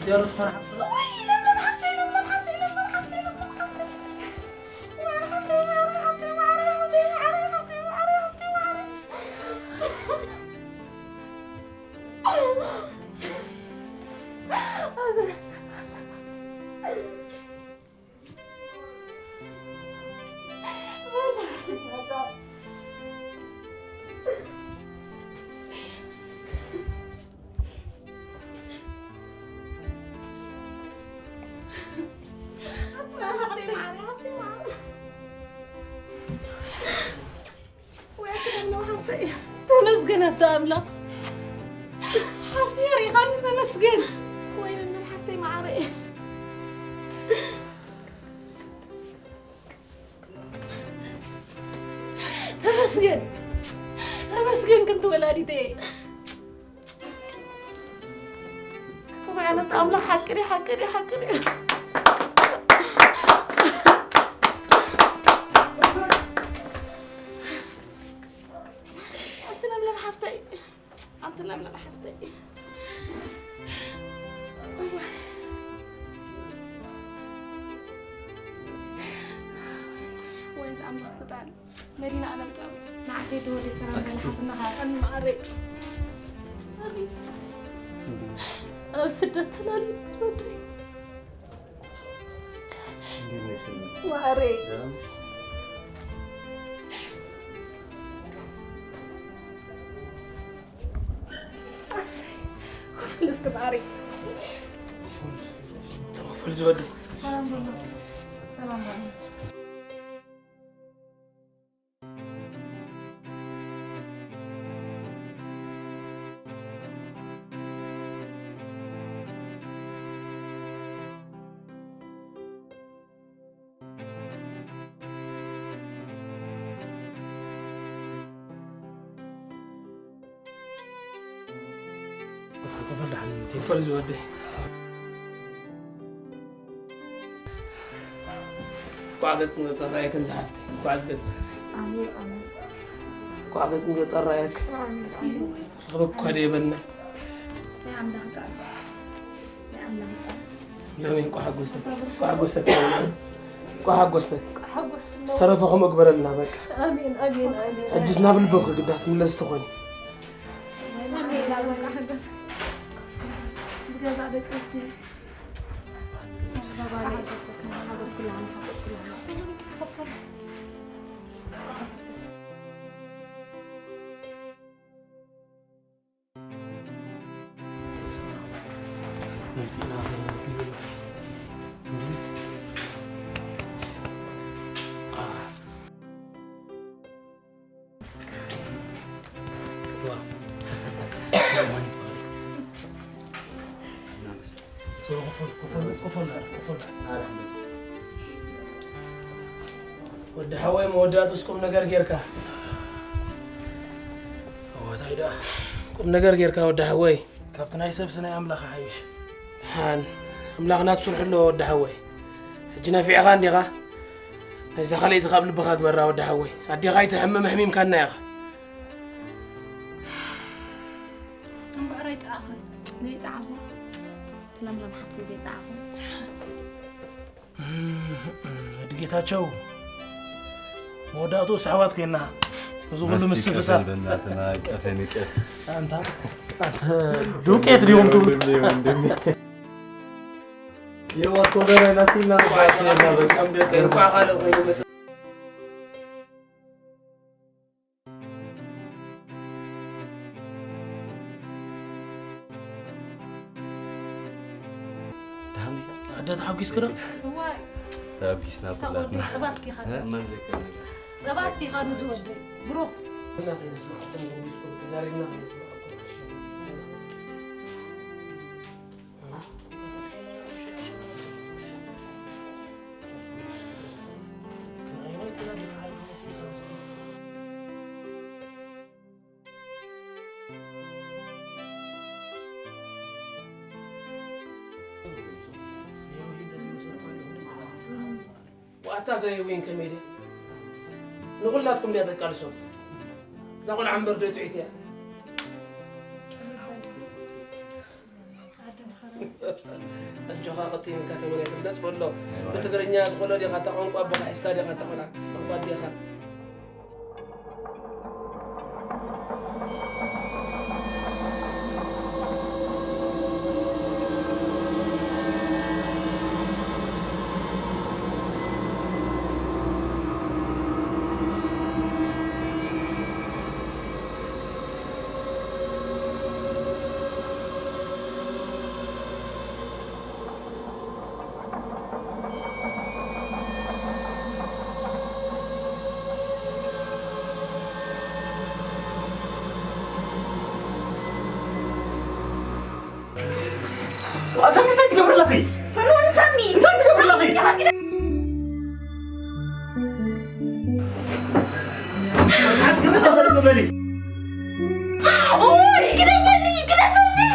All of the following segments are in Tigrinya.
ጀርት ኾነ ሓፍቲ። ወይ ለምለም ሓፍተይ፣ ለምለም ሓፍተይ፣ ለምለም ሓፍተይ፣ ለምለም ሓፍተይ። ተመስገን ኣታ ኣምላኽ። ሓፍተይ ኣርኢኻኒ ተመስገን። ወይንንም ሓፍተይ መዓረይ። ተመስገን። ተመስገን ክንዲ ወላዲተይ። ክብረት ኣምላኽ ሓቂ ድዩ፣ ሓቂ ድዩ፣ ሓቂ ድዩ? ኣንቲ ለምለም ሓፍተይ፣ ኣንቲ ለምለም ሓፍተይ። ወይ ዝኣምላኽ ክጣን መዲና ኣለም ጫው ንዓተይ ደወደይ ሰላም በለ ሓፍትና። ሓቀን ማዕረይ ኣብ ስደት ተላሊ ወደይ ማዕረይ። ፍልስ ማዕረይ። ፍልስ ወደይ ሰላም በሉ። ሰላም በሉ። ተፈል ተፈል ደሓን እንዴ? ተፈል ዝወደይ። እንኳዕ ገጽ ንገጸ ራእየክን ዝሓፍተይ። እንኳዕ ገጽ ኣሜን፣ ኣሜን። እንኳዕ ገጽ ንገጸ ራእየክ። ኣሜን፣ ኣሜን። ርኽበክ እኳ ደየበልና። ናይ ኣምላኽ ቃል። ናይ ኣምላኽ ቃል። ሎሚ እንኳዕ ሓጎሰክ። እንኳዕ ሓጎሰክ። እንኳዕ ሓጎሰክ። ሓጎስ ነው። ዝተረፈ ከምኡ ግበረልና በቃ። ኣሜን፣ ኣሜን፣ ኣሜን። ሕጅስ ናብ ልብኺ ግዳ ትምለስ ትኾኒ። ኣሜን፣ ኣሜን። ሓጎስ። ብገዛ ደቂ ኣንስትዮ። ባባለይ ሓጎስ ኩላህና፣ ሓጎስ ኩላህና። መምጺእና ኸ-፣ እንዲ-፣ አ። ዋ። ማን ይባላል? እናመሰግን። ሶ፣ ኮፎል፣ ኮፎል፣ ኮፎል፣ ኮፎል። ወዲ ሓወይ፣ መወዳእቱስ ቁም ነገር ጌርካ። እወ፣ እንታይ ደኣ? ቁም ነገር ጌርካ፣ ወዲ ሓወይ። ካብቲ ናይ ሰብሲ ናይ ኣምላኽ ይሓይሽ። ደሓን፣ ኣምላኽና ትስርሑ ኣለዎ፣ ወዲ ሓወይ። ሕጂ ነፊዕኻ እንዲኻ? ናይዛ ካልኣይቲ ካብ ልብኻ ግበራ፣ ወዲ ሓወይ። ኣዴኻ ኣይትሕምም፣ ኣሕሚምካና ኢኻ። እምበኣር ኣይጠዓኽን፣ ዘይጠዓኹ። ለምለም ሓፍተይ ዘይጠዓኹ። ወዲ ጌታቸው፣ መወዳእቱ ኣሕዋት ኮይና፣ እዚ ኩሉ ማስቲካ ምስፍሳፍ። በል በእናትህ፣ ማስቲካ ንቀፍ። ኣንታ፣ ኣንተ ዱቄት ድዮም ትብሉ? ወንድሜ፣ ወንድሜ። የዋ፣ ኮደረ ናሲና። እንኳዕ ካልእ ኮይኑ መጽ-፣ ደሓን ዲኻ? ኣደ ተሓጒስኪ ዶ? እዋይ። ተሓጒስና ክሳብ ኩላትና። ወዲ ጸባ እስኪ ኻት። እ? መን ዘይከ ነገር? ጸባ እስኪ ኻት ንዝወደይ። ብሩኽ። ዋታ ዘይ ዊን ከመይ ድያ? ንኹላትኩም ድያ ተቃልሶ? እዛ ቆልዓ እምበር ዶ ጥዒት እያ? ኣጆኻ፣ ቀጥይ ኢልካ ተመን ኣይትርገጽ በሎ። ብትግርኛ ትኽእሎ ዲኻ? እታ ቋንቋ ኣቦኻ ሒዝካ ዲኻ? እታ ቆልዓ ቋንቋ ኣዴኻ። ኣዛ እንታይ ትገብሪ ኣለኺ? ፍኑን ሳሚ! እንታይ ትገብሪ ኣለኺ? ሓስቢ ተኸሪ በሊ። ኦይ፣ ግደፈኒ፣ ግደፈኒ!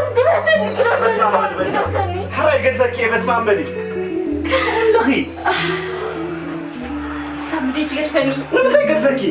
ግደፈኒ፣ ግደፈኒ! በስመ ኣብ በሊ፣ በጃ። ግደፈኒ! ሕራይ ገድፈኪ እየ፣ በስመ ኣብ በሊ። እንታይ ትገብሪ ኣለኺ? ሳሚ፣ ደይ ትገድፈኒ! ንምንታይ ገድፈኪ?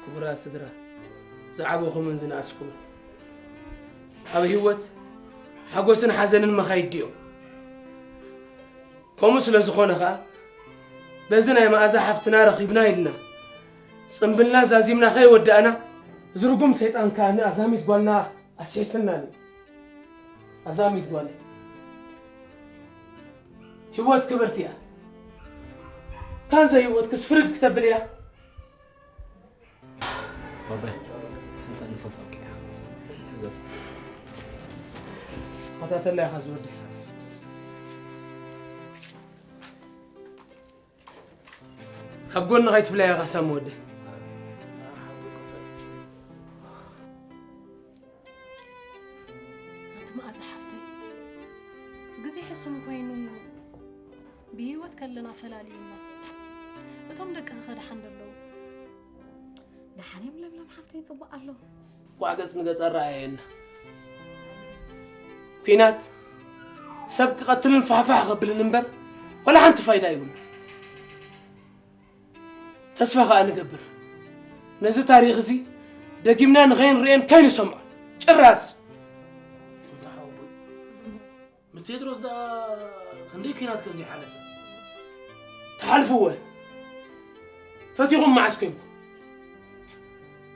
ክቡራት ስድራ፣ ዝዓበኹምን ዝነኣስኩምን፣ ኣብ ህይወት ሓጎስን ሓዘንን መኻይድ ድዮም? ከምኡ ስለ ዝኾነ ኸኣ፣ በዚ ናይ መኣዛ ሓፍትና ረኺብና ኢልና፣ ጽምብልና ዛዚምና ከይወዳእና፣ እዚ ርጉም ሰይጣን ከኣ ንኣዛሚት ጓልና ኣስሒትናኒ። ኣዛሚት ጓለይ፣ ህይወት ክብርቲ እያ። ካንዘ ህይወትክስ ፍርድ ክተብል እያ። ባባይ፣ ሕንጸ ንፋስ ኣውቂያ። ሕዘብ። ተኸታተላ ኢኻ ዝወድሕ። ካብ ጎኒ ከይትፍለያ ኢኻ ሳሚ ወደይ። ኣቲ መኣዛ ሓፍተይ፣ ግዜ ሕሱም ኮይኑ ብህይወት ከለና ፈላልዩና። እቶም ደቅኺ ከ ደሓን ዶ ኣለዉ? ደሓን እዮም ለምለም ሓፍተይ፣ ጽቡቕ ኣለዉ። እንቋዕ ገጽ ንገጽ ኣረኣየና። ኲናት ሰብ ክቐትልን ፋሕፋሕ ከብልን እምበር ዋላ ሓንቲ ፋይዳ የብሉን። ተስፋ ከኣ ንገብር፣ ነዚ ታሪኽ እዚ ደጊምና ንኸይንርእዮን ከይንሰምዖን። ጭራስ! እንታይ ሓወቦይ? ምስ ቴድሮስ ደኣ ክንደይ ኲናት ከ ዘይሓለፈ? ተሓልፍዎ። ፈቲኹም መዓስ ኮንኩም?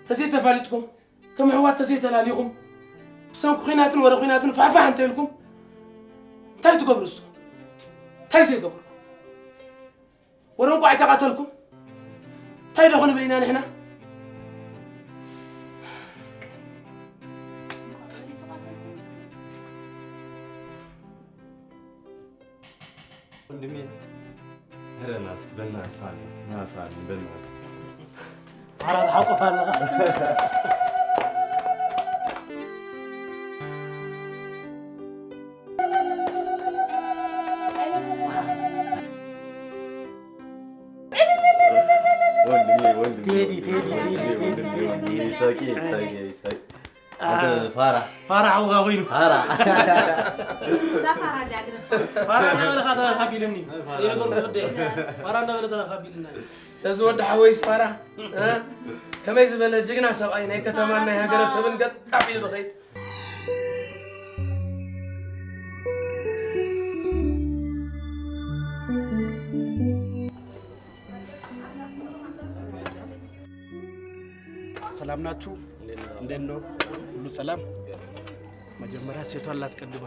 ተዘይተፋሊጥኩም፣ ከም ኣሕዋት ተዘይተላሊኹም፣ ብሰንኪ ኲናትን ወረ ኲናትን ፋሕፋሕ እንተ ኢልኩም፣ እንታይ ትገብሩ ንስኹም? እንታይ ዘይገብሩ? ወረ እንቋዕ ኣይተቓተልኩም? እንታይ ዶ ክንብል ኢና ንሕና? ወንድሜ፣ ኧረ ና እስቲ በእናትህ ሳሚ፣ ና ሳሚ፣ በእናትህ። ፋራ ትሓቁፍ ኣለኻ። ወንድሜ፣ ወንድሜ፣ ቴዲ፣ ቴዲ፣ ቴዲ፣ ወንድሜ፣ ቴዲ፣ ወንድሜ፣ ቴዲ፣ ሳቂ፣ ቴዲ። ሳቂ፣ ሳቂ። ኣንተ ፋራ። ፋራ ሓውኻ ኮይኑ። ፋራ። እዛ ፋራ እዚኣ ግደፋ። ፋራ እናበለ ኸዓ ተኻቢልኒ። ፋራ። ይነገርኩ ወደይ። ፋራ እናበለ ተኻቢልና። እዚ ወዲ ሓወይስ ፋራ፣ እ? ከመይ ዝበለ ጅግና ሰብኣይ፣ ናይ ከተማን ናይ ሃገረ ሰብን ገጣም ኢሉ ዝኸይድ። ሰላም ናችሁ? እንዴት ነው? ሁሉ ሰላም? መጀመሪያ ሴቷን ላስቀድማ።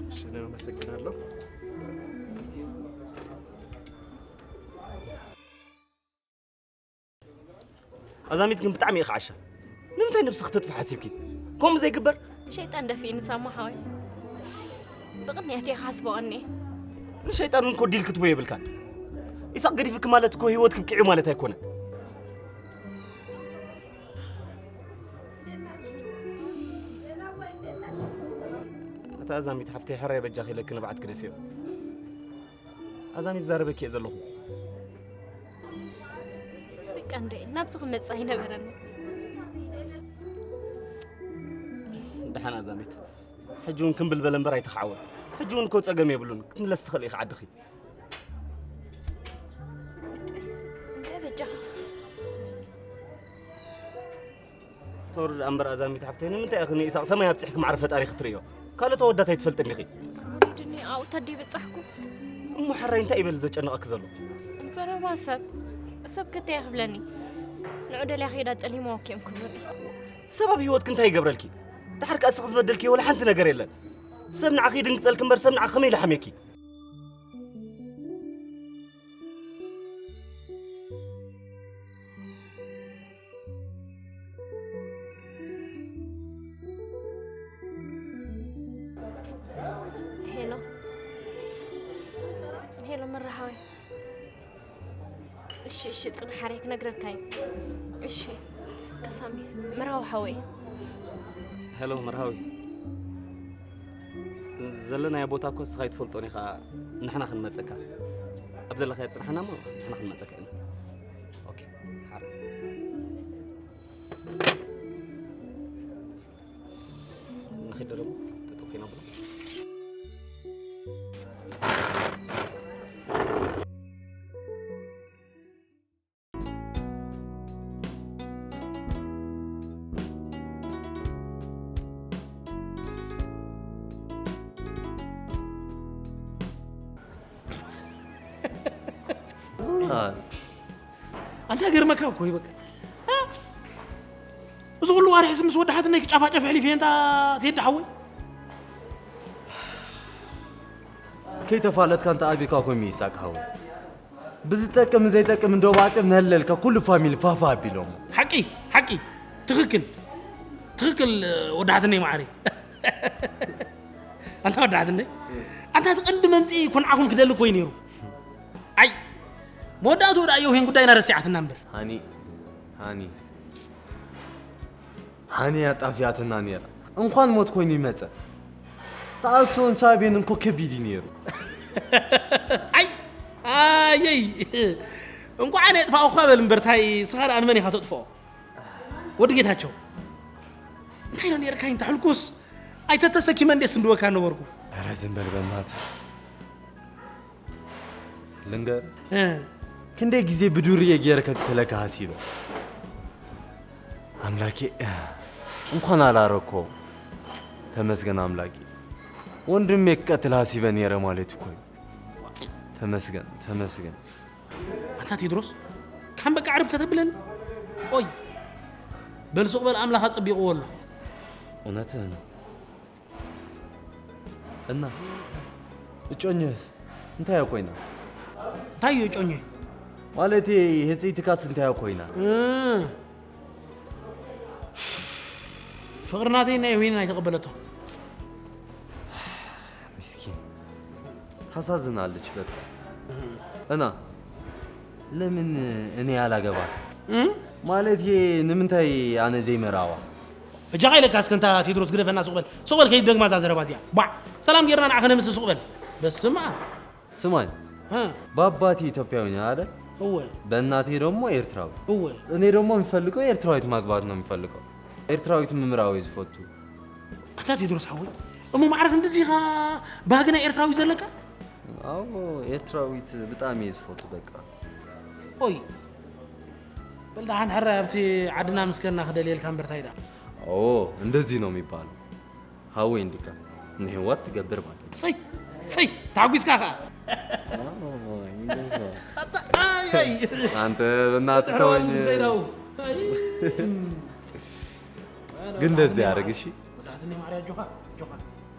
እሺ፣ እኔ አመሰግናለሁ። ኣዛሚት ግን ብጣዕሚ ኢኻ ዓሻ። ንምንታይ ነብስኺ ተጥፍኢ ሓሲብኪ? ከምኡ ዘይግበር። ሸይጣን ደፊእኒ ሳማ ሓወይ። ብቕንያት እየ ክሓስቦ ቀንየ። ንሸይጣን እውን ኮዲል ክትቦ የብልካን። ኢሳቕ ገዲፍክ ማለት እኮ ህይወት ክብቅዕ እዩ ማለት ኣይኮነን። እታ ኣዛሚት ሓፍተይ ሕራይ በጃኺ ኢለኪ ንብዓት ግደፍዮ። ኣዛሚት ዛረበኪ እየ ዘለኹ። በቃ እንደ ናብዚ ክመጽእ ኣይነበረኒ። ደሓን ኣዛሚት፣ ሕጂ እውን ክምብል በለ እምበር ኣይተኻዕወን። ሕጂ እውን እኮ ጸገም የብሉን፣ ክትምለስ ትኽእል ኢኻ ዓድኺ። እንደ በጃኻ ቶር ደኣ እምበር ኣዛሚት ሓፍተይ፣ ንምንታይ ኢኺ ንኢሳቕ ሰማይ ኣብፂሕኪ ማዕረ ፈጣሪ ክትርእዮ? ካልኦት ኣወዳት ኣይትፈልጥን ዲኺ? ድኒ ኣብኡ ተደይ በጻሕኩ። እሞ ሕራይ እንታይ ይበል ዘጨንቐኪ ዘሎ? ዘረባ ሰብ ሰብ ከተይ ክብለኒ። ንዑ ደልያ ከይዳ ጨሊሞ ወኪኦም ክብሉኒ። ሰብ ኣብ ህይወትኪ እንታይ ይገብረልኪ? ድሓር ከኣ እስኺ ዝበደልኪ ወላ ሓንቲ ነገር የለን። ሰብ ንዓኺ ይድንግጸልኪ እምበር ሰብ ንዓኺ ከመይ ኢሉ ሓምየኪ? ሄሎ ሄሎ፣ መራሃዊ። እሺ እሺ፣ ጽንሓረይ ክነግረካ እዩ። እሺ ከሳሚ፣ መርሃዊ ሓወይ። ሄሎ መርሃዊ፣ ዘለናዮ ቦታ እኮ እስኻ ኣይትፈልጦን ኢኻ። ንሕና ክንመፀካ ኣብ ዘለኻዮ ፅንሓና እሞ ንሕና ክንመፀካ ኢና። ኦኬ ሓር ንኺድ ዶ ጠጠው ኪና ብሎ ኣንታ ገርመካ እኮ ይበቃ። እዚ ኩሉ ዋርሒ ምስ ወዲ ሓትነይ ክጫፋጨፍ ሕሊፍ እንታ ትሄድ ሓወይ። ከይተፋለጥካ እንተ ኣቢካ ኮሚ ይሳቅ ሓወይ። ብዝጠቅም ዘይጠቅም እንዶ ባጽም ነለልካ ኩሉ ፋሚሊ ፋፋ ኣቢሎም። ሓቂ ሓቂ ትኽክል ትኽክል ወዲ ሓትነይ ማዕሪ። ኣንታ ወዲ ሓትነይ ኣንታ እቲ ቀንዲ መምፅኢ ኩንዓኹም ክደሊ ኮይ ነይሩ። ኣይ መወዳእትኡ ደኣ የውሄን ጉዳይና ረሲዓትና እምበር። ሃኒ ሃኒ ሃኒ ኣጣፊያትና ነይራ። እንኳን ሞት ኮይኑ ይመፀ። ተኣስኦን ሳቤን እንኮ ከቢድ እዩ ነይሩ። ኣይ ኣየይ እንኳዕ ኣነ የጥፋእኳ በል እምበር ታይ ስኻ ደኣ ንመን ኢኻ ተጥፍኦ? ወዲ ጌታቸው እንታይ ነው ነርካኝ ታሕልኩስ ኣይተተሰኪመ እንዴ ስንድወካ ነበርኩ። ኧረ ዝም በል በእናትህ። ልንገር ክንደይ ግዜ ብዱርዬ ጌረ ከቅትለካ ሃሲበ ኣምላኬ እንኳን ኣላረኮ። ተመስገን ኣምላኬ ወንድሜ ክቀትል ሃሲበ ኔረ ማለት እኮ እዩ። ተመስገን ተመስገን። ኣንታ ቴድሮስ ካም በቃ ዕርብ ከተብለኒ ቆይ በል ሱቕ በል ኣምላኽ ኣጸቢቕዎ ኣሎ። እውነትህን እና እጮኛህስ እንታይ ኮይና? እንታይ እዩ እጮኛይ? ማለቴ ህጽይትካስ እንታይ ኮይና? ፍቕሪ ናተይ ናይ ወይንን ኣይተቐበለቶ። ምስኪን ታሳዝናለች በጣም። እና ለምን እኔ ያላገባት ማለቴ ንምንታይ ኣነ ዘይመራዋ? በጃኻ ኢለካ እስከ እንታ ቴድሮስ ግደፈና ሱቕ በል ሱቕ በል ከይደግማ እዛ ዘረባ እዚኣ ባዕ ሰላም ጌርና ንዓኸ ነምስ ሱቕ በል በስመ ኣብ ስማኝ ባባቴ ኢትዮጵያዊ ነህ አይደል? እወ በእናቴ ደግሞ ኤርትራዊ እወ እኔ ደግሞ የምፈልገው ኤርትራዊት ማግባት ነው የምፈልገው። ኤርትራዊት ምምራዊ ዝፈቱ ኣታ ቴድሮስ ሓወይ እሞ ማዕረ ክንድዚ ኢኻ ባህግና ኤርትራዊ ዘለካ? ኣዎ ኤርትራዊት ብጣዕሚ እየ ዝፈቱ በቃ። ኦይ በል ደሓን ሕራይ ኣብቲ ዓድና ምስከና ክደልየልካ እምበር ታይ ደኣ። ኦ እንደዚህ ነው የሚባለው። ሃወይ እንዲካ ንህይወት ትገብር ማለት ሰይ ሰይ ታጒስካ ኸኣ አንተ በእናትህ ተወኝ። ግን እንደዚህ አድርግ እሺ።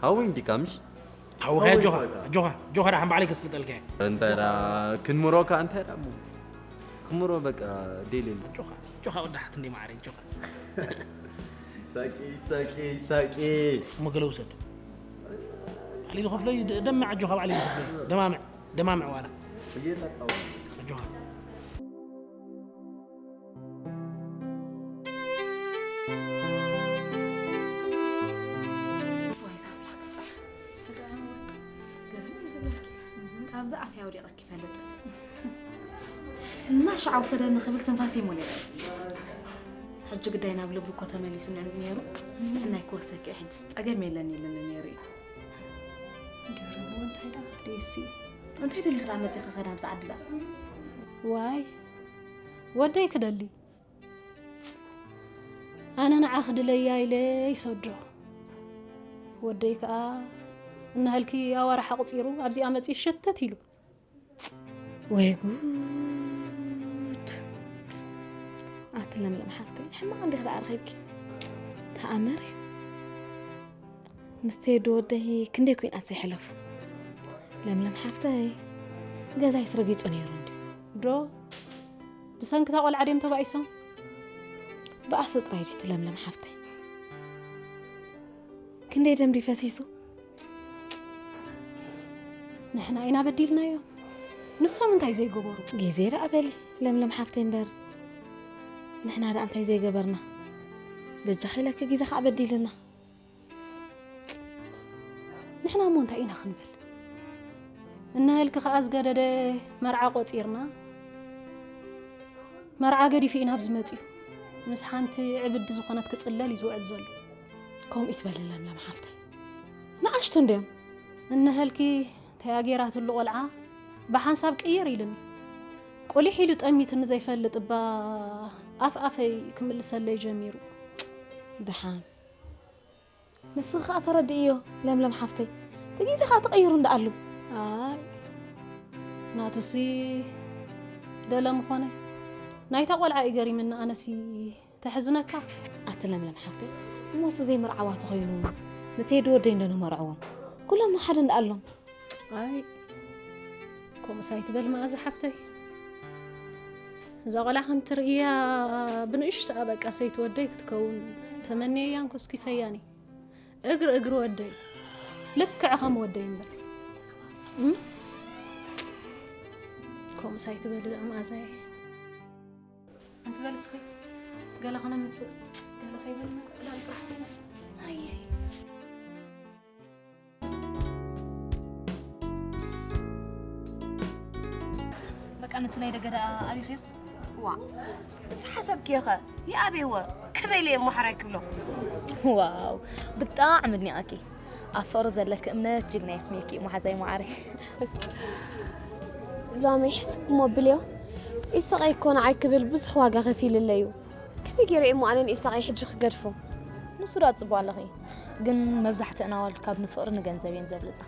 ሃወይ እንዲካ ምሽ ኣወኸ ኣጆኻ ኣጆኻ ኣጆኻ ደሓን ባዕለይ ከስልጠልካ እየ። እንታይ ደኣ ክንምሮካ እንታይ ደኣ እሞ ክምሮ በቃ ዴሌ ኣጆኻ ኣጆኻ ወዲ ሓትነይ ማዕረ ኣጆኻ። ሳቂ ሳቂ ሳቂ እሞ ገለ ውሰድ ባዕለይ ዝኸፍሎ እዩ ደ- ደምዕ ኣጆኻ ባዕለይ ዝኸፍሎ እዩ ደማምዕ ደማምዕ ዋላ። እየጠጣሁ። ኣጆኻ። ወይ ዛብላክ። ገረመ ዝብለኪ። ካብዛ ኣፍያ ወዲቐ ይፈልጥ። እና ሻዕ ውሰደኒ ክብል ትንፋሰይ ሞሊቐ። ሕጂ ግዳይ ናብ ልቡ እኮ ተመሊሱ ንዕንዱ ነይሩ። እናይ ክወሰኪ ሕጅስ ጸገም የለን ኢሉኒ ነይሩ እዩ። ገረመ እንታይ ደኣ ደይሲ። እንታይ ደሊኺ ደኣ መጺኺ ከ ናብዚ ዓዲ ደኣ? ዋይ ወደይ ክደሊ። ኣነ ንዓ ክድለያ ኢለ ይሰዶ። ወደይ ከኣ እናሃልኪ ኣዋርሕ ኣቑጺሩ ኣብዚኣ መጺኡ ሸተት ኢሉ። ወይ ጉድ! ኣቲ ለምለም ሓፍተይ፣ ሕማቕ እንዲኺ ደኣ ረኺብኪ። ተኣምር እዩ። ምስ ቴዲ ወደይ ክንደይ ኲናት ዘይሕለፉ። ለምለም ሓፍተይ፣ ገዛይስ ረጊጹ ነይሩ እንድዩ። ዶ? ብሰንኪ እታ ቖልዓ ድዮም ተባኢሶም? ብኣሰ ጥራይ ድዩ እቲ ለምለም ሓፍተይ? ክንደይ ደም ድዩ ፈሲሱ? ንሕና ኢና በዲልናዮም። ንሶም እንታይ ዘይገበሩ? ግዜ ደኣ በሊ ለምለም ሓፍተይ እምበር፣ ንሕና ደኣ እንታይ ዘይገበርና? በጃኺ ኢለኪ ግዜ ከኣ በዲልና። ንሕና እሞ እንታይ ኢና ክንብል? እነሀልኪ ከኣ ዝገደደ መርዓ ቆጺርና፣ መርዓ ገዲፉ ኢና ኣብዚ መጺኡ። ምስ ሓንቲ ዕብዲ ዝኾነት ክጽለል እዩ ዝውዕል ዘሎ። ከምኡ ይትበሊ ለምለም ሓፍተይ። ንኣሽቱ እንድዮም። እነሀልኪ ተያጌራትሉ ቆልዓ ብሓንሳብ ቅይር ኢሉኒ። ቁሊሕ ኢሉ ጠሚትኒ ዘይፈልጥ እባ ኣፍ ኣፈይ ክምልሰለይ ጀሚሩ። ደሓን። ንስኺ ኸኣ ተረድእዮ ለምለም ሓፍተይ። እቲ ግዜ ኸኣ ተቐይሩ እንዳ ኣሎ። ኣይ፣ ናቱሲ ደለ ምኾነ። ናይታ ቆልዓ እዩ ገሪምኒ፣ ኣነሲ ተሕዝነካ። ኣቲ ለምለም ሓፍተይ፣ እሞ እሱ ዘይምርዓዋ ተኾይኑ፣ ንቴዲ ወደይ እንዶ ንመርዕዎም። ኩሎም ሓደ እንዳ ኣሎም። ኣይ፣ ከምኡስ ኣይትበል መኣዛ ሓፍተይ። እዛ ቆልዓ ከም ትርእያ ብንእሽተኣ በቃ ሰይቲ ወደይ ክትከውን ተመንየያን ኮስኪሰያን እየ። እግሪ እግሪ ወደይ፣ ልክዕ ከም ወደይ እምበር። እም? ከምኡስ ኣይትበል ደኣ መኣዛየ። ኣንቲ በል እስኪ፣ ገለ ከነምጽእ፣ ገለ ከይበልና፣ ክዳን ጥራሕ። ኣየይ። በቃ ነቲ ናይ ደገ ደኣ ኣቢኽዮ? ዋ፣ እቲ ሓሰብክዮ ኸ? ይኣበይዎ፣ ክበይለ እየ እሞ ሓራይ ክብሎ። ዋው፣ ብጣዕሚ ኣድኒቐኪ። ኣብ ፍቕሪ ዘለኪ እምነት ጅግና የስምየኪ እዩ መሓዛይ መዓረይ። ሎሚ ሕስብ እሞ ብልዮ፣ ኢሳቐይ እኮ ንዓይ ክብል ብዙሕ ዋጋ ከፊልለይ እዩ። ከመይ ገይረ እየ እሞ ኣነ ንኢሳቐይ ሕጂ ክገድፎ? ንሱ ዶ ኣጽብዋ ኣለኺ? ግን መብዛሕትአን ኣዋልድ ካብ ንፍቕሪ ንገንዘብ እየን ዘብልጻ።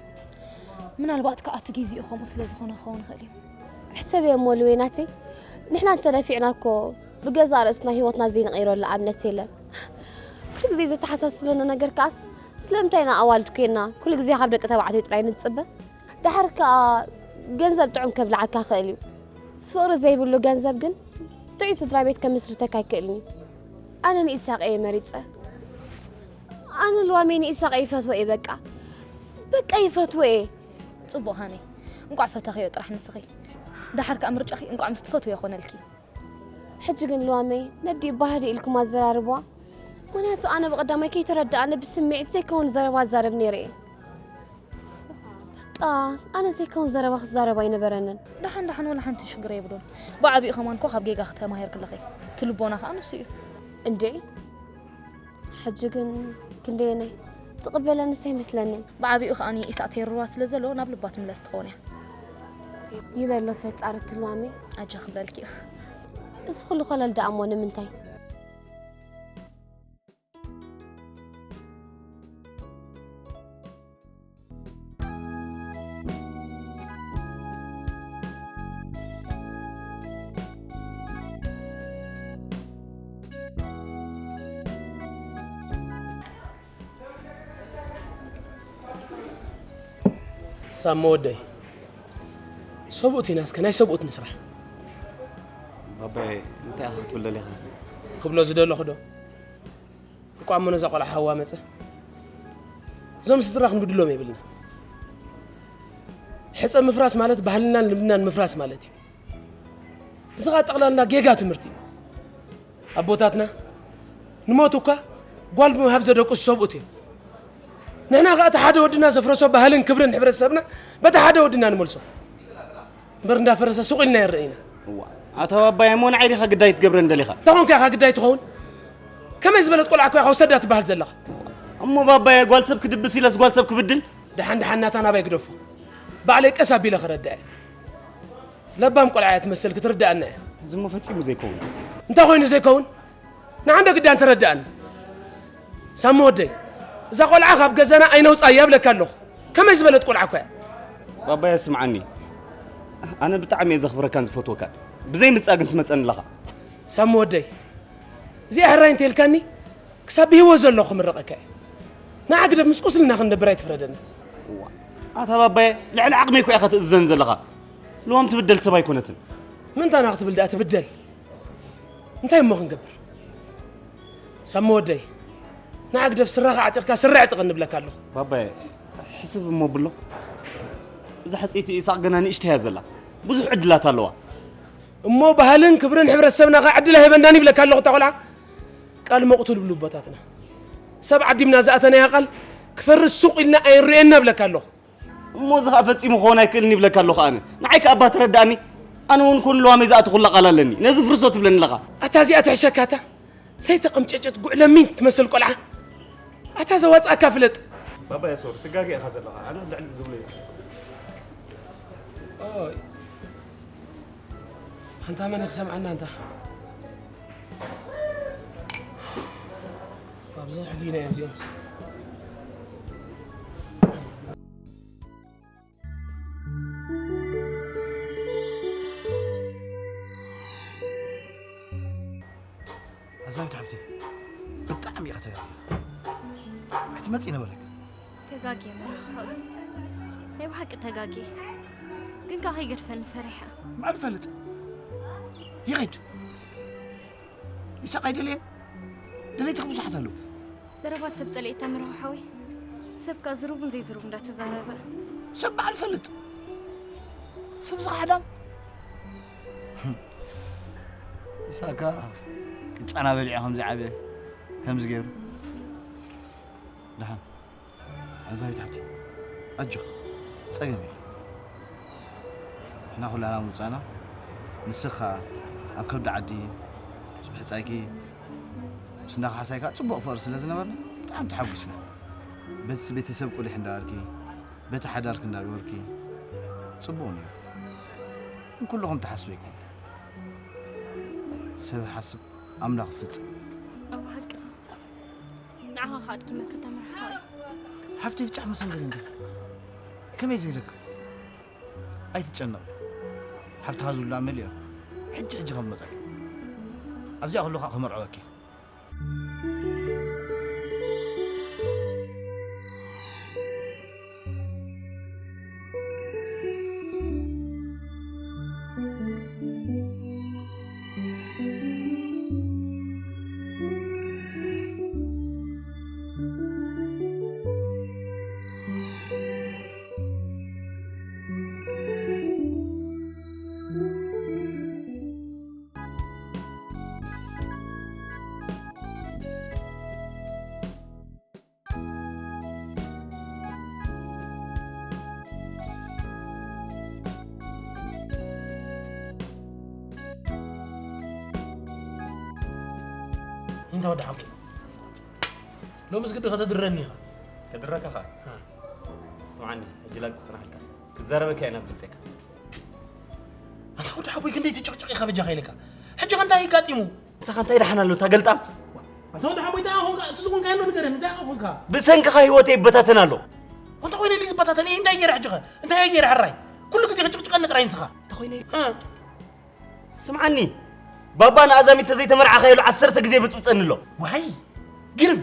ምናልባት ከኣ እቲ ግዜኡ ከምኡ ስለ ዝኾነ ክኸውን ይኽእል እዩ። ሕሰብዮ እሞ ልወይ ናተይ፣ ንሕና እንተነፊዕና እኮ ብገዛእ ርእስና ህይወትና ዘይንቐይረሉ ኣብነት የለን። ኩሉ ግዜ ዘተሓሳስበኒ ነገር ከኣስ ስለምንታይ ኢና ኣዋልድ ኮይንና ኩሉ ግዜ ካብ ደቂ ተባዕትዮ ጥራይ ንጽበ? ደሓር ከኣ ገንዘብ ጥዑም ከብልዓካ ይኽእል እዩ። ፍቕሪ ዘይብሉ ገንዘብ ግን ጥዑይ ስድራ ቤት ከምስርተካ ኣይክእልን እዩ። ኣነ ንኢሳቕ እየ መሪጸ። ኣነ ልዋመይ ንኢሳቕ ይፈትዎ እየ በቃ። በቃ ይፈትዎ እየ። ጽቡቕ ሃኒ፣ እንቋዕ ፈተኽዮ ጥራሕ ንስኺ። ደሓር ከኣ ምርጫኺ እንቋዕ ምስ ትፈትውዮ ኮነልኪ። ሕጂ ግን ልዋመይ ነዲኡ ባህዲ ኢልኩም ኣዘራርብዋ። ምኽንያቱ ኣነ ብቐዳማይ ከይተረድኣኒ ብስምዒት ዘይከውን ዘረባ ኣዛርብ ነይረ እየ። በቃ ኣነ ዘይከውን ዘረባ ክዛረብ ኣይነበረንን። ደሓን ደሓን ወላ ሓንቲ ሽግር የብሉን። ብዓቢኡ ከማን እኮ ካብ ጌጋ ተማሂርኪ ኣለኺ። እቲ ልቦና ከኣ ንሱ እዩ። እንድዒ ሕጂ ግን ክንደየናይ ዝቕበለንስ ኣይመስለንን። ብዓቢኡ ከኣ ኢሳቕ ተይርዋ ስለ ዘሎ ናብ ልባ ትምለስ ትኸውን እያ። ይበሎ ፈጣሪ እቲ ልዋመይ። ኣጆኺ በልኪ። እዚ ኩሉ ኮለል ደኣ እሞ ንምንታይ? ሳሞ ወደይ፣ ሰብኡት ኢና እስከ ናይ ሰብኡት ንስራሕ። ባባይ፣ እንታይ ኢኻ ክትብል ደሊኻ? ክብሎ ዝደለኹ ዶ? እኳ እሞ ነዛ ቆልዓ ሃዋ መጸ። እዞም ስድራ ክንብድሎም የብልና። ሕጸ ምፍራስ ማለት ባህልናን ልምድናን ምፍራስ ማለት እዩ። እዚ ኸኣ ጠቕላላ ጌጋ ትምህርቲ እዩ። ኣቦታትና ንሞት እኳ ጓል ብምሃብ ዘደቅሱ ሰብኡት እዮም። ንሕና ኸኣ እቲ ሓደ ወድና ዘፍረሶ ባህልን ክብርን ሕብረተሰብና በቲ ሓደ ወድና ንመልሶ። እምበር እንዳፈረሰ ሱቕ ኢልና የረእና። እዋ፣ ኣታ ባባየ እሞ ንዓይ ዲኻ ግዳይ ትገብረኒ ደሊኻ? እንታይ ኾንካ ኢኻ ግዳይ ትኸውን? ከመይ ዝበለት ቆልዓ እኮ ኢኻ ውሰዳ ትበሃል ዘለኻ? እሞ ባባየ ጓል ሰብ ክድብስ ኢለስ ጓል ሰብ ክብድል? ደሓን ደሓን ናታ ናባይ ግደፎ። ባዕለይ ቀስ ኣቢለ ክረድኣ እየ። ለባም ቆልዓ እያ ትመስል ክትርድኣና እያ። እዚ እሞ ፈጺሙ ዘይከውን። እንታይ ኮይኑ ዘይከውን? ንዓንደ ግዳን ተረድኣኒ። ሳሚ ወደይ፣ እዛ ቆልዓ ካብ ገዛና ኣይነውጻያ ይብለካ ኣለኹ። ከመይ ዝበለት ቆልዓ እኮ እያ። ባባየ ስምዓኒ። ኣነ ብጣዕሚ እየ ዘኽብረካን ዝፈትወካን። ብዘይ ምጻ ግን ትመጸኒ ኣለኻ። ሳሚ ወደይ፣ እዚኣ ሕራይ እንተልካኒ ክሳብ ብህይወት ዘለኹ ክምርቐካ እየ። ንዓ ግደፍ ምስ ቁስልና ክንነብር ኣይትፍረደና። እዋ፣ ኣታ ባባየ ልዕሊ ዓቕመይ እኮ ኢኻ ትእዝዘኒ ዘለኻ። ልዋም ትብደል ሰብ ኣይኮነትን። ምንታና ክትብል ደኣ ትብደል? እንታይ እሞ ክንገብር? ሳሚ ወደይ፣ ንዓ ግደፍ ስረኻ ዓጢቕካ ስረ ዕጥቕ እንብለካ ኣለኹ። ባባየ፣ ሕስብ እሞ ብሎ። እዛ ሕጽይቲ ኢሳቕ ገና ንእሽተይ እያ ዘላ። ብዙሕ ዕድላት ኣለዋ። እሞ ባህልን ክብርን ሕብረተሰብና ኸዓ ዕድል ኣይህበናን ይብለካ ኣለኹ እታ ቆልዓ። ቃል መቕቱል ይብሉ ኣቦታትና። ሰብ ዓዲምና ዝኣተናያ ቃል ክፈርስ ሱቕ ኢልና ኣይንርእየና እብለካ ኣለኹ። እሞ እዚ ኸዓ ፈጺሙ ክኸውን ኣይክእልን ይብለካ ኣለኹ ኣነ። ንዓይ ከኣ እባ ተረድኣኒ። ኣነ እውን ኩን ልዋመይ ዝኣተኹላ ቃል ኣለኒ። ነዚ ፍርሶ ትብለኒ ኣለኻ። ኣታ እዚኣ ትሕሸካ እታ ሰይተቐምጨጨት ጉዕ ለሚን ትመስል ቆልዓ። ኣታ ዘዋጽኣካ ፍለጥ። ባባየ ሶሪ፣ ትጋገ ኢኻ ዘለኻ። ኣነ ልዕሊ ዝብሎ እየ። ኦይ። ኣንታ መን ክሰምዓና ኣንታ? ኣብዚ ሕጊና እዮም እዚኦም። ኣዛዊት ሓፍቲ፣ ብጣዕሚ ኢኻ ተጋጊኻ። ኣይትመጺ ነበረክ። ተጋጊ መራኽ ሓወይ። ናይ ብሓቂ ተጋጊ። ግን ከኣ ከይገድፈኒ ፈሪሐ። ማዕድ ፈልጥ። ይኸይድ። ይሳቕ ኣይደለየ። ደለይትኽ ብዙሓት ኣለዉ። ዘረባ ሰብ ጸሊኤታ መራኽ ሓወይ። ሰብ ከኣ ዝሩብን ዘይዝሩብ እንዳተዛረበ። ሰብ በዓል ፈልጥ። ሰብ ዝኸሓዳም። ይሳካ ቅጫና በሊዑ ከም ዝዓበ ከምዚ ገይሩ። ደሓን። ኣዛዊት ሓፍቲ፣ ኣጆኺ፣ ጸገም የለን። ንሕና ኩላና ምውጻእና፣ ንስኻ ኣብ ከብዲ ዓዲ ምስ ብሕጻይኪ፣ ምስ እንዳ ካሕሳይካ ጽቡቕ ፍቕሪ ስለ ዝነበርና፣ ብጣዕሚ ተሓጒስና። በቲ ቤተሰብ ቁሊሕ እንዳበልኪ፣ በቲ ሓዳርኪ እንዳገበርኪ፣ ጽቡቕ ነይሩ። ግን ኩሉ ከም ትሓስቦ ኣይኮነን። ሰብ ይሓስብ፣ ኣምላኽ ይፍጽም። ኣብ ሓቅኻ። ንዓኻ ከኣ ኣድኪመካ እታ መርሓ ሓወይ። ሓፍተይ ብጫ መሰንገሪ እንዲ። ከመይ ዘይለካ? ኣይትጨነቕ። ሓፍትኻ ዝብላ መሊኦ። ሕጂ ሕጂ ከም መጻኪ። ኣብዚኣ ከለኻ ክመርዐወኪ። እንታይ ወዲ ሓቂ? ሎምስ ግዲ ከተድረኒ ኢኻ። ከድረካ ኸኣ? ሃ። ስምዓኒ፣ ሕጂ ላግጺ ጽናሕልካ። ክዛረበካ እየ ናብዚ ምጽኤካ። ኣንታ ወዲ ሓቦይ ክንደይ ትጭቕጭቕ ኢኻ በጃኻ ኢለካ። ሕጂ ከ እንታይ እዩ ኣጋጢሙ? ንስኻ እንታይ ደሓን ኣሎ እታ ገልጣም? ኣንታ ወዲ ሓቦይ እንታይ ኾንካ? እቲ ዝኾንካዮ ኣሎ ንገረኒ፣ እንታይ ኾንካ? ብሰንክኻ ህይወተይ ይበታተን ኣሎ። ኣንታ ኮይነ ኢሉ ዝበታተን? እይ እንታይ ገይረ ሕጂ ኸ? እንታይ እየ ገይረ ሕራይ? ኩሉ ግዜ ክጭቕጭቐኒ ጥራይ ንስኻ። እንታይ ኮይነ? እ። ስምዓኒ፣ ባባ ንኣዛሚት ተዘይተመርዓኻዮ ኢሉ ዓሰርተ ግዜ ይብጽብጸኒ ኣሎ። ዋይ፣ ግርም።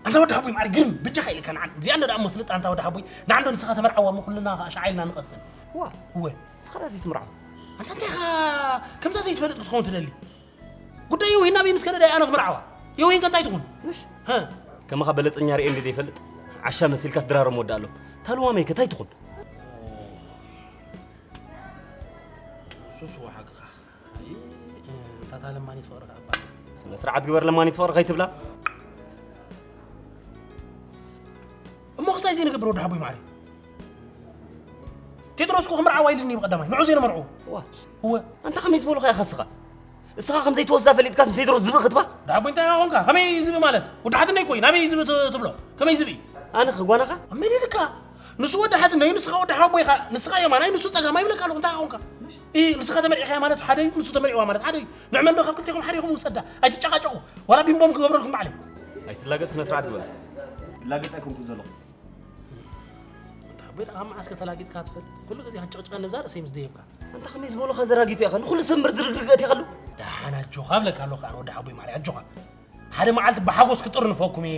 ኣንታ ወዲ ሓቦይ ማዕረ ግርም፣ በጃኻ ኢለካ ንዓ። እዚኣ እንዶ ደኣ እሞ ስልጥ ኣንታ ወዲ ሓቦይ፣ ንዓ እንዶ ንስኻ ተመርዓዋ እሞ ኩልና ኸኣ ሻዓ ኢልና ንቐስን። ዋ፣ እወ። ንስኻ ደኣ ዘይትምርዓው። ኣንታ እንታይ ኢኻ ከምዛ ዘይትፈልጥ ክትኸውን ትደሊ? ጉዳይ የውሂን ናበይ ምስ ከደ ደኣ ኣነ ክምርዓዋ? የውሂን ከ እንታይ ትኹን? ምሽ? ሃ? ከማኻ በለጸኛ ርእየ እንዲ ዘይፈልጥ፣ ዓሻ መሲልካስ ድራሮም ወዳእ ኣሎ። ታልዋመይ ከ እንታይ ትኹን? ሱስ ሓቅኻ። ኣይ፣ እንታታ ለማኒት ፍቕሪ ከኣ እባ። ስነ ስርዓት ግበር ለማኒት ፍቕሪ ከይትብላ። እሞ ክሳይ ዘይንገብር ወዲ ሓቦይ ማዕረይ። ቴድሮስ እኮ ክምርዓዋ ኢልኒ ብቐዳማይ። ንዑ ዘይነመርዑ። እዋ። እወ። ኣንታ ከመይ ዝበሉኻ ኢኻ እስኻ? እስኻ ከም ዘይትወስዳ ፈሊጥካስ ንቴድሮስ ዝብኢ ክትባ? ዳቦይ እንታይ ኢኻ ኾንካ? ከመይ ዝብኢ ማለት? ወዲ ሓትነይ እኮ እዩ። ናበይ ዝብኢ ት-፣ ትብሎ? ከመይ ዝብኢ? ኣነ ኸ ጓናኻ? መን ኢልካ? ንሱ ወዲ ሓትነይ፣ ንስኻ ወዲ ሓቦይ ኢኻ። ንስኻ የማናይ፣ ንሱ ጸጋማይ ይብለካ ኣለኹ። እንታይ ኢኻ ኾንካ? እ፣ ንስኻ ተመርዒኻያ ማለት ሓደ እዩ፣ ንሱ ተመርዒዋ ማለት ሓደ እዩ። ንዕመን ዶ ካብ ክልቴኹም ሓደ ኢኹም ውሰዳ። ኣይትጨቃጨቁ። ዋላ ቢምቦም ክገብረልኩም ባዕለይ። ኣይትላገጽ፣ ስነ ስርዓት ግበር። ላገጽ ኣይኮንኩን ዘለኹ። ወዲ ሓቦይ፣ ደኣ መዓስ ከተላጊጽካ ትፈልጥ? ኩሉ ግዜ ክትጭቕጭቐኒ ብዛ ርእሰይ ምስ ደየብካ። ኣንታ ከመይ ዝበሉኻ ዘራጊቱ ኢኻ? ንኹሉ ሰብ እምበር ዝርግርግ ኣእቲኻሉ። ደሓን ኣጆኻ እብለካ ኣለኹ፣ ኣነ ወዲ ሓቦይ ማርያ፣ ኣጆኻ። ሓደ መዓልቲ ብሓጎስ ክጥርንፈኩም እየ።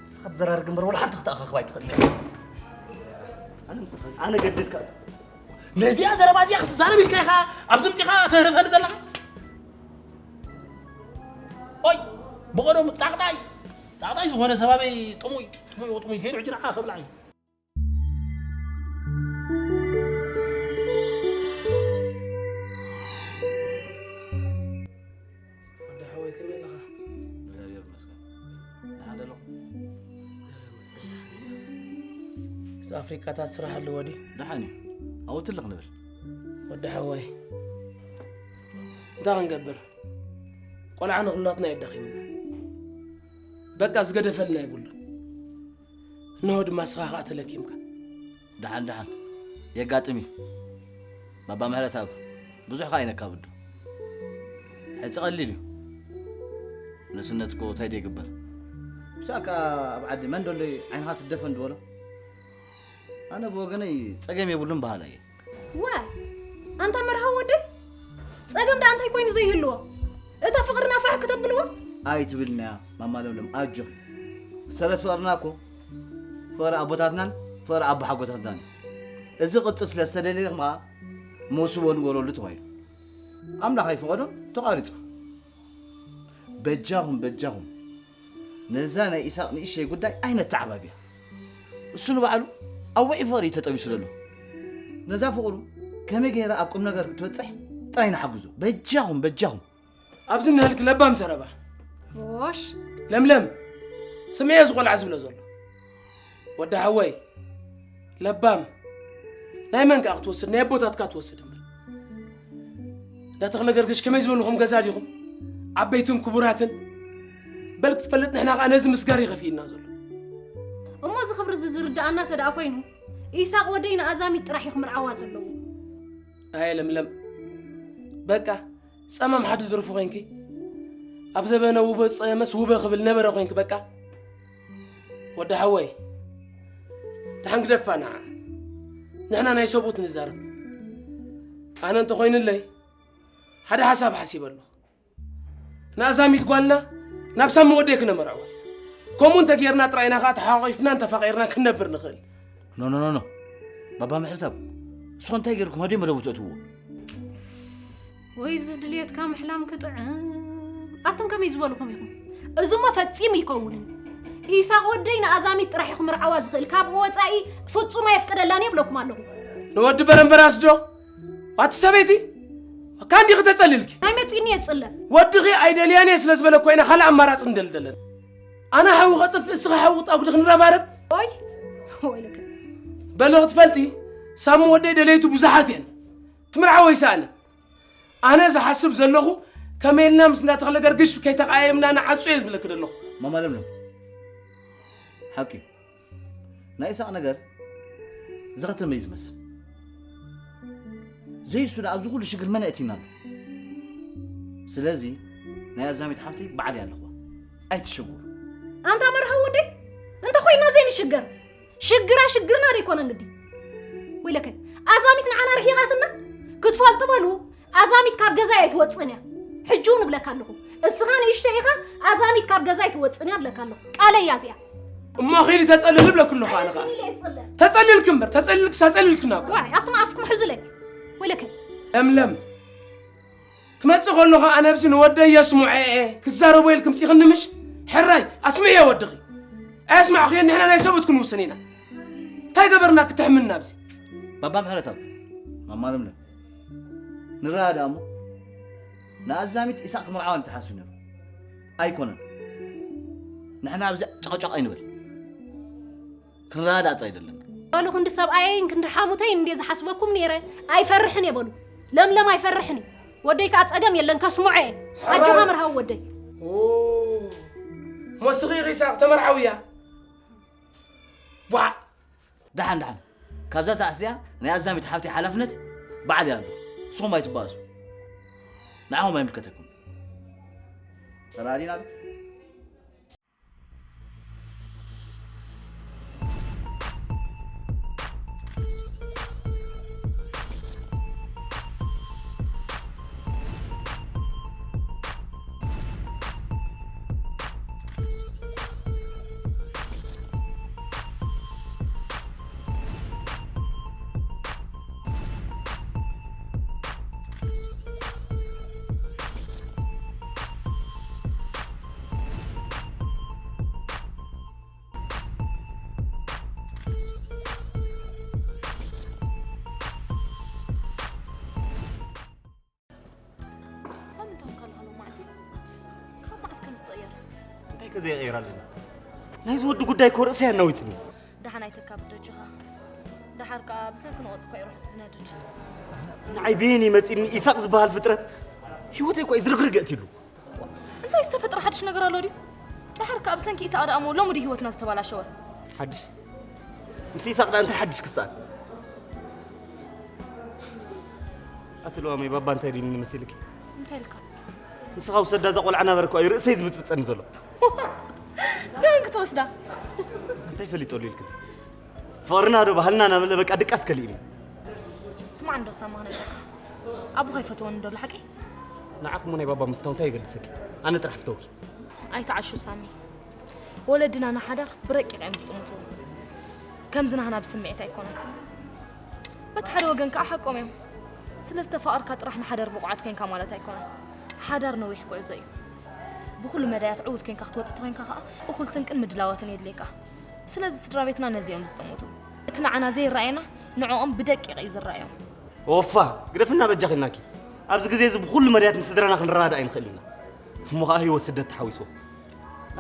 ንስኻ ትዘራርግ እምበር ወላ ሓንቲ ክትኣኻኽብ ኣይትኽእልን ኢኻ። ኣነ ምሳኻ፣ ኣነ ገድድካ። ነዚኣ ዘረባ እዚኣ ክትዛረብ ኢልካ ኢኻ ኣብዚ ምጺኻ ተህርፈኒ ዘለኻ? ኦይ፣ ብቐደሙ ጻቕጣይ፣ ጻቕጣይ ዝኾነ ሰባበይ ጥሙይ፣ ጥሙይ፣ ጥሙይ ከይዱ ሕጂ ንዓ ከብላዕ እዩ። ወዲ ሓወይ፣ ከመይ ኣለኻ? እግዚኣብሔር ይመስገን። ደሓን ዶ ኣለኹ? ምስ ኣፍሪቃታት ስራሕ ኣለዎ ድዩ? ደሓን እዩ። ኣብኡ ትልኽ ንብል። ወዲ ሓወይ፣ እንታይ ክንገብር? ቆልዓ ንኹላትና የዳኺምና። በቃ ዝገደፈልና የብሉን። እንሆ ድማ ንስኻ ኸኣ ተለኪምካ። ደሓን ደሓን የጋጥም እዩ። ባባ ምሕረትኣብ ብዙሕ ከኣ ኣይነካብዶ። ሕዚ ቀሊል እዩ። ንእስነት እኮ እንታይ ደይግበር። ብሻ ከኣ ኣብ ዓዲ መን ደሎ ዓይንኻ ትደፈን ድበሎ? ኣነ ብወገነይ ጸገም የብሉን በሃላይ እየ። ዋይ፣ ኣንታ መርሃዊ ወደይ፣ ጸገም ደኣ እንታይ ኮይኑ ዘይህልዎ? እታ ፍቕርና ፋሕ ክተብልዎ? ኣይትብልናያ ማማ ለምለም፣ ኣጆኺ። ሰረት ፍቕርና እኮ ፍቕሪ ኣቦታትናን ፍቕሪ ኣቦሓጎታትናን እዩ። እዚ ቅጽል ስለ ዝተደልየ ድማ መውስቦ ንገረሉ ተባሂሉ። ኣምላኽ ኣይፈቐዶ፣ ተቋሪጹ። በጃኹም፣ በጃኹም። ነዛ ናይ ኢሳቕ ንእሽተይ ጉዳይ ኣይነተዓባብያ። እሱ ንባዕሉ ኣብ ውዑይ ፍቕሪ እዩ ተጠቢሱ ዘሎ። ነዛ ፍቕሩ ከመይ ገይራ ኣብ ቁም ነገር ክትበጽሕ ጥራይ ንሓግዞ። በጃኹም፣ በጃኹም። ኣብዚ እንሀልክ ለባም ዘረባ። ዎሽ። ለምለም፣ ስምዒ እዚ ቆልዓ ዝብሎ ዘሎ። ወዲ ሓወይ፣ ለባም፣ ናይ መን ከኣ ክትወስድ? ናይ ኣቦታትካ ትወስድ እምበር። እንዳ ተኽለ ገርግሽ ከመይ ዝበልኹም ገዛ ዲኹም? ዓበይትን ክቡራትን። በል ክትፈልጥ ንሕና ከኣ ነዚ ምስጋር ይኸፍእና ዘሎ። እሞ እዚ ክብሪ እዚ ዝርድኣና ተደኣ ኮይኑ፣ ኢሳቕ ወደይ ንኣዛሚት ጥራሕ እዩ ክምርዓዋ ዘለዎ። ኣየ ለምለም፣ በቃ ጸማም ሓዲ ድርፉ ኮይንኪ፣ ኣብ ዘበነ ውበ ዝጸመስ ውበ ክብል ነበረ ኮይንኪ በቃ። ወዲ ሓወይ፣ ደሓን ግደፋ ንዓ። ንሕና ናይ ሰብኡት ንዛረብ። ኣነ እንተኾይኑለይ፣ ሓደ ሓሳብ ሓሲበ ኣለኹ። ንኣዛሚት ጓልና ናብ ሳሚ ወደይ ክነመርዕዋ ኢና። ከምኡ እንተጌርና ጥራይ ኢና ኸኣ ተሓቋቒፍናን ተፋቒርናን ክንነብር ንኽእል። ኖ፣ ኖ፣ ኖ፣ ኖ። ባባ ምሕረትኣብ፣ ንስኹም እንታይ ጌርኩም ኣብ ደይ መደቡ ተእትውዎ? ወይ እዚ ድልየትካ ምሕላም ክጥዕም። ኣቱም ከመይ ዝበልኹም ኢኹም? እዚሞ ፈጺሙ ኣይከውንን። ኢሳቕ ወደይ ንኣዛሚት ጥራሕ እዩ ክምርዓዋ ዝኽእል። ካብኡ ወጻኢ ፍጹም ኣየፍቅደላን እየ እብለኩም ኣለኹ። ንወዲ በረምበራስ ዶ? ኣቲ ሰበይቲ፣ ካንዲኺ ተጸሊልኪ? ናይ መጺእኒ እየ ዝጽለ። ወድኺ ኣይደልያን እየ ስለ ዝበለ እኮ ኢና ካልእ ኣማራጺ ንደሊ ዘለና። ኣነ ሓዊ ከጥፍእ፣ እስኺ ሓዊ ክትኣጉዲ ክንረባረብ? ኦይ፣ ወይለከ። በሎ ክትፈልጢ፣ ሳሚ ወደይ ደለይቱ ብዙሓት እየን። ትምርዓዎ ይሰኣነ። ኣነ ዝሓስብ ዘለኹ፣ ከመይ ኢልና ምስ እንዳ ተኽለ ገርግሽ ከይተቃየምና ንዓጹ እየ ዝብለኪ ዘለኹ። ማማ ለምለም፣ ሓቂ እዩ። ናይ ኢሳቕ ነገር ዝኸተመ እዩ ዝመስል። ዘይሱ ደኣ ኣብዚ ኩሉ ሽግር መን ኣእቲና ኣሎ? ስለዚ ናይ ኣዛሚት ሓፍተይ ባዕለይ ኣለኹዋ። ኣይትሸግሩ። ኣንታ መርሃዊ ወደይ፣ እንተ ኮይና ዘይንሽገር። ሽግራ ሽግርና ደይኮነ እንግዲ። ወይለከ፣ ኣዛሚት ንዓና ርሒቓትና? ክትፈልጡ በሉ፣ ኣዛሚት ካብ ገዛ ኣይትወጽእን እያ። ሕጂ እውን እብለካ ኣለኹ። እስኻ ንእሽቶ ኢኻ፣ ኣዛሚት ካብ ገዛ ኣይትወጽእን እያ እብለካ ኣለኹ። ቃለይ እያ እዚኣ። እሞ ኺዲ ተጸልሊ እብለኪ ኣለኹ ኣነ ኸኣ። ኣይ፣ ኢለ እየ ዝጽለ። ተጸልልኪ እምበር፣ ተጸልልክስ ኣጸልልክና እኮ። ዋይ፣ ኣቱም ኣፍኩም ሕዙለይ። ወይለከ። ለምለም። ክመጽእ ከለኹ ኣነ ኣብዚ ንወደይ የስምዖ እየ፣ ክዛረቦ ኢልኪ ምጺኽኒ ምሽ? ሕራይ፣ ኣስምዕዮ ወድኺ። ኣየስማዕኽዮን ንሕና ናይ ሰብኡት ክንውስን ኢና። እንታይ ገበርና ክትሕምና ኣብዚ? ባባ ምሕረተኣብ፣ ማማ ለምለም፣ ንረዳዳእ እሞ ንኣዛሚት ኢሳቕ ክምርዓዋ ንትሓስብ ነሩ ኣይኮነን። ንሕና ኣብዚ ጨቐጨቕ ኣይንበል። ክንረዳዳእ ጥራይ ደለና። በሉ ክንዲ ሰብኣየይን ክንዲ ሓሙተይን እንዴ ዝሓስበኩም ነይረ። ኣይፈርሕን እየ በሉ። ለምለም ኣይፈርሕን እዩ። ወደይ ከኣ ጸገም የለን ከስምዖ እየ። ኣጆኻ መርሃዊ ወደይ። ሞስኺ ኢሳቕ ተመርዓውያ። ቧዕ ደሓን ደሓን፣ ካብዛ ሰዓት እዚኣ ናይ ኣዛሚት ሓፍተይ ሓላፍነት ባዕል እያ ኣሎ። ንስኹም ኣይትባእሱ። ንዓኹም ኣይምልከተኩም። ተራዲና ዶ? ሳምንት ኣሁን ካልሃሎ ማዕቲ ካብ መዓስ ከም ዝትቕየር እንታይ ከ ዘይቕየር ኣለና? ናይዚ ወዲ ጉዳይ እኮ ርእሰይ ኣናዊፅኒ። ደሓን ኣይተካብድ ኣጆኻ። ደሓር ከኣ ብሰንኪ ንቆፅ እኳ እዩ ርሑስ ዝነድድ። ንዓይ በየን እዩ መፂኒ ኢሳቅ ዝበሃል ፍጥረት? ህይወተይ እኳ እዩ ዝርግርግ ኣእትይሉ። እንታይ ዝተፈጥረ ሓድሽ ነገር ኣሎ ድዩ? ደሓር ከኣ ብሰንኪ ኢሳቅ ደኣ እሞ ሎሚ ድዩ ህይወትና ዝተበላሸወ? ሓድሽ ምስ ኢሳቅ ደኣ እንታይ ሓድሽ ክሰኣል? ኣቲ ለዋመይ ባባ እንታይ ድዩኒ መሲልኪ? እንታይ ኢልካ? ንስኻ ውሰዳ እዛ ቆልዓ ናበረ እኮ እዩ ርእሰይ ዝብጥብጠኒ ዘሎ። ደበን ክትወስዳ? እንታይ ፈሊጠሉ ኢልክን? ፍቕርና ዶ ባህልና እናበለ በቃ ድቃስ ከሊእኒ። ስማዕ እንዶ ሳማ ክነግረካ። ኣቦኻ ይፈትወኒ እንዶ ኣሎ ሓቀይ? ንዓኺ እሞ ናይ ባባ ምፍታው እንታይ የገድሰኪ? ኣነ ጥራሕ ፍተውኪ። ኣይትዓሹ ሳሚ። ወለድና ንሓዳር ብረቂቕ እዮም ዝጥምትዎ። ከምዚ ናህና ብስምዒት ኣይኮነን። በቲ ሓደ ወገን ከኣ ሓቆም እዮም። ስለ ዝተፋቐርካ ጥራሕ ንሓዳር ብቑዓት ኮንካ ማለት ኣይኮነን። ሓዳር ነዊሕ ጉዕዞ እዩ። ብኹሉ መዳያት ዕዉት ኮንካ ክትወጽእ ተኾይንካ ከኣ እኹል ስንቅን ምድላዋትን የድልየካ። ስለዚ ስድራ ቤትና ነዚ እዮም ዝጥምቱ። እቲ ንዓና ዘይረኣየና ንዕኦም ብደቂቕ እዩ ዝረኣዮም። ኦፋ ግደፍና በጃኺ ኢልናኪ። ኣብዚ ግዜ እዚ ብኹሉ መዳያት ምስ ስድራና ክንረዳዳእ ኣይንኽእልን ኢና። እሞ ኸኣ ህይወት ስደት ተሓዊስዎ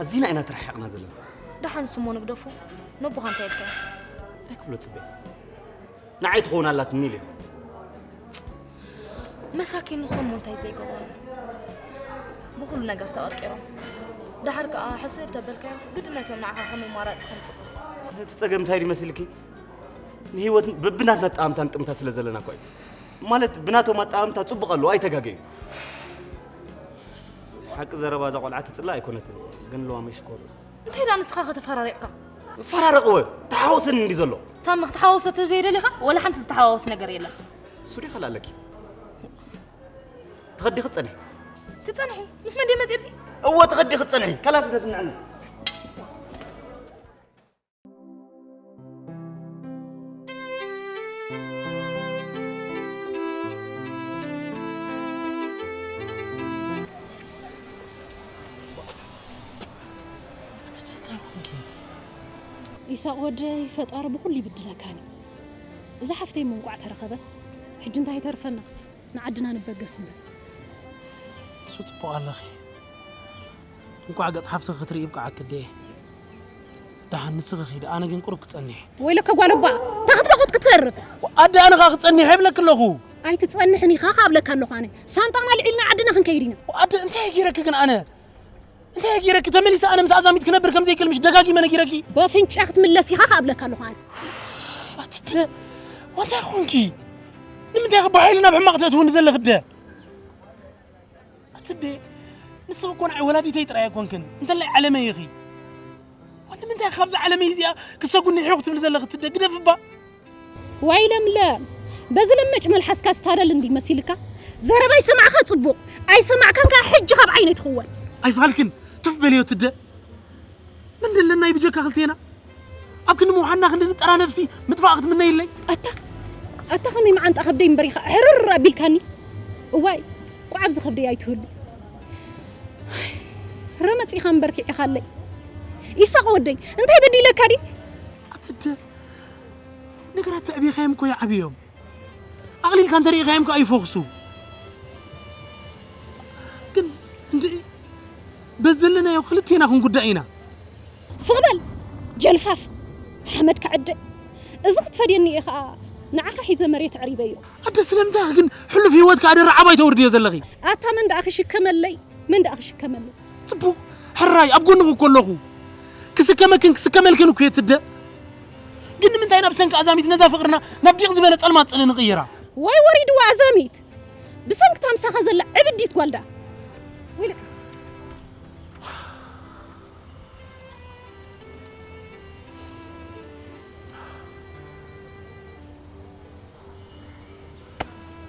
ኣዚና ኢና ተረሓሒቕና ዘለና። ደሓን ስሞ ንግደፎ ነቦኻ እንታይ ኢልካዮ? እንታይ ክብሎ ጽበ ንዓይ ትኸውን ኣላትኒ ኢለ። መሳኪን ንሶም እሞ እንታይ ዘይገበሩ ብኹሉ ነገር ተቐርቂሮም። ደሓር ከኣ ሕስብ ተበልካዮ ግድነት እዮም ንዓኻ ከም ኣማራጺ ከምጽኡ። እቲ ጸገም እንታይ ድዩ መሲልኪ? ንህይወት በብናትና ኣጠማምታ ንጥምታ ስለ ዘለና እኮ እዩ። ማለት ብናቶም ኣጠማምታ ጽቡቕ ኣለዎ ኣይተጋገዩ። ሓቂ ዘረባ እዛ ቆልዓ ትጽላእ ኣይኮነትን ግን ለዋመይ ሽኮር። እንታይ ደኣ ንስኻ ከ ተፈራሪቕካ? እፈራረቕ ወ ተሓወሰኒ እንዲ ዘሎ። ሳሚ ክትሓወሶ ተዘይደሊኻ ወላ ሓንቲ ዝተሓዋወስ ነገር የለን። ሱሪ ከላ ኣለኪ። ትኸዲ ክትጸንሒ። ትጸንሒ? ምስ መን ድየ መጽእ ኣብዚ? እወ ትኸዲ ክትጸንሒ። ከላስ ደፍንዕኒ። ኢሳቕ ወደይ ፈጣሪ ብኹሉ ይብድለካኒ። እዛ ሓፍተይ እሞ እንቋዕ ተረኸበት። ሕጂ እንታይ ይተርፈና? ንዓድና ንበገስ እምበር። እሱ ጽቡቕ ኣለኺ። እንቋዕ ገጽ ሓፍትኺ ክትርኢ ይብቅዓኪ ኣደየ። ደሓን ንስኺ ኺዲ፣ ኣነ ግን ቁሩብ ክጸንሕ እየ። ወይለከ ጓል እባ፣ እንታይ ክትበቑጥ ክትተርፍ? ኣደ ኣነ ኸኣ ክጸንሕ እየ እብለኪ ኣለኹ። ኣይትጸንሕን ኢኻ ኸኣ እብለካ ኣለኹ ኣነ። ሳንጣና ኣልዒልና ዓድና ክንከይድ ኢና። ኣደ እንታይ እየ ገይረኪ ግን ኣነ? እንታይ እየ ገይረኪ? ተመሊሰ ኣነ ምስ ኣዛሚት ክነብር ከም ዘይክእል ምሽ ደጋጊመ ነጊረኪ? በፍንጫ ክትምለስ ኢኻ ኸኣ እብለካ ኣለኹ ኣነ። ኣቲ ኣደ፣ እንታይ ኾንኪ? ንምንታይ ኢኺ ብሓይሊ ናብ ሕማቕ ተእትውኒ ዘለኺ ኣደ? ኣቲ ኣደ፣ ንስኺ እኮ ንዓይ ወላዲተይ ጥራይ ኣይኮንክን፣ እንተላይ ዓለመይ ኢኺ። ወ ንምንታይ ኢኺ ካብዛ ዓለመይ እዚኣ ክሰጉኒ ሒኹ ትብሊ ዘለኺ ኣቲ ኣደ? ግደፊ እባ። ዋይ ለምለም፣ በዚ ለመጭ መልሓስካ ስታደል እንዲ መሲልካ? ዘረባይ ሰማዕካ ጽቡቕ፣ ኣይሰማዕካን ከኣ ሕጂ ካብ ዓይነይ ትኽወል። ኣይፋልክን፣ ቱፍ በልዮ ኣቲ ኣደ። መን ደለና እዩ ብጀካ ክልቴና? ኣብ ክንዲ ምውሓና ክንዲ ንጠራ ነፍሲ ምጥፋእ ክትምነይለይ? ኣታ ኣታ ከመይ መዓንጣ ከብደይ እምበር ኢኻ ሕርር ኣቢልካኒ። እዋይ ቋዕ ኣብዚ ከብደይ ኣይትህሉ። ረመጺኻ እምበር ኪዒኻለይ። ኢሳቕ ወደይ እንታይ በዲለካ ድየ? ኣቲ ኣደ ነገራት ተዕቢኻዮም እኮ ይዓብዮም። ኣቕሊልካ እንተሪኢኻዮም ከኣ ይፈኹሱ። ዘለናዮ ክልቴና ክንጉዳእ ኢና። ስቕ በል ጀልፋፍ ሓመድ ክዕደ። እዚ ክትፈድየኒ እየ ከዓ ንዓኻ ሒዘ መሬት ኣዕሪበዮ። ኣደ ስለምንታይ ግን ሕሉፍ ህይወትካ ኣደ ረዓባይ ተውርድዮ ዘለኺ? ኣታ መን ደኣ ክሽከመለይ? መን ደኣ ክሽከመለይ? ጽቡቕ ሕራይ ኣብ ጎንኹ እኮ ኣለኹ። ክስከመክን ክስከመልክን እኮ እየ ትደ። ግን ንምንታይ ናብ ሰንኪ ኣዛሚት ነዛ ፍቕርና ናብ ዲቕ ዝበለ ጸልማት ጽልኢ ንቕይራ? ወይ ወሪድዋ ኣዛሚት ብሰንኪ ታምሳኻ ዘላ ዕብዲት ጓል ደኣ። ወይለካ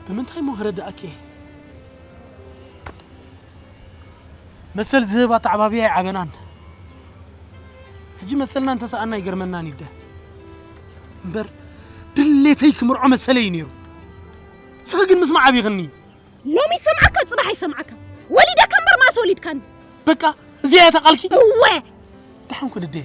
ብምንታይ እሞ ክረድኣኪ እየ? መሰል ዝህብ ኣተዓባብያ ኣይዓበናን። ሕጂ መሰልና እንተሰኣና ኣይገርመናን ይደ። እምበር ድሌተይ ክምርዖ መሰለይ እዩ ነይሩ። ንስኺ ግን ምስማዕ ኣቢኽኒ። ሎሚ ይሰምዓካ ጽባሕ ኣይሰምዓካ። ወሊደካ እምበር ማስ ወሊድካኒ። በቃ እዚኣ እያ እታ ቃልኪ? እወ ደሓን ኩን እደ።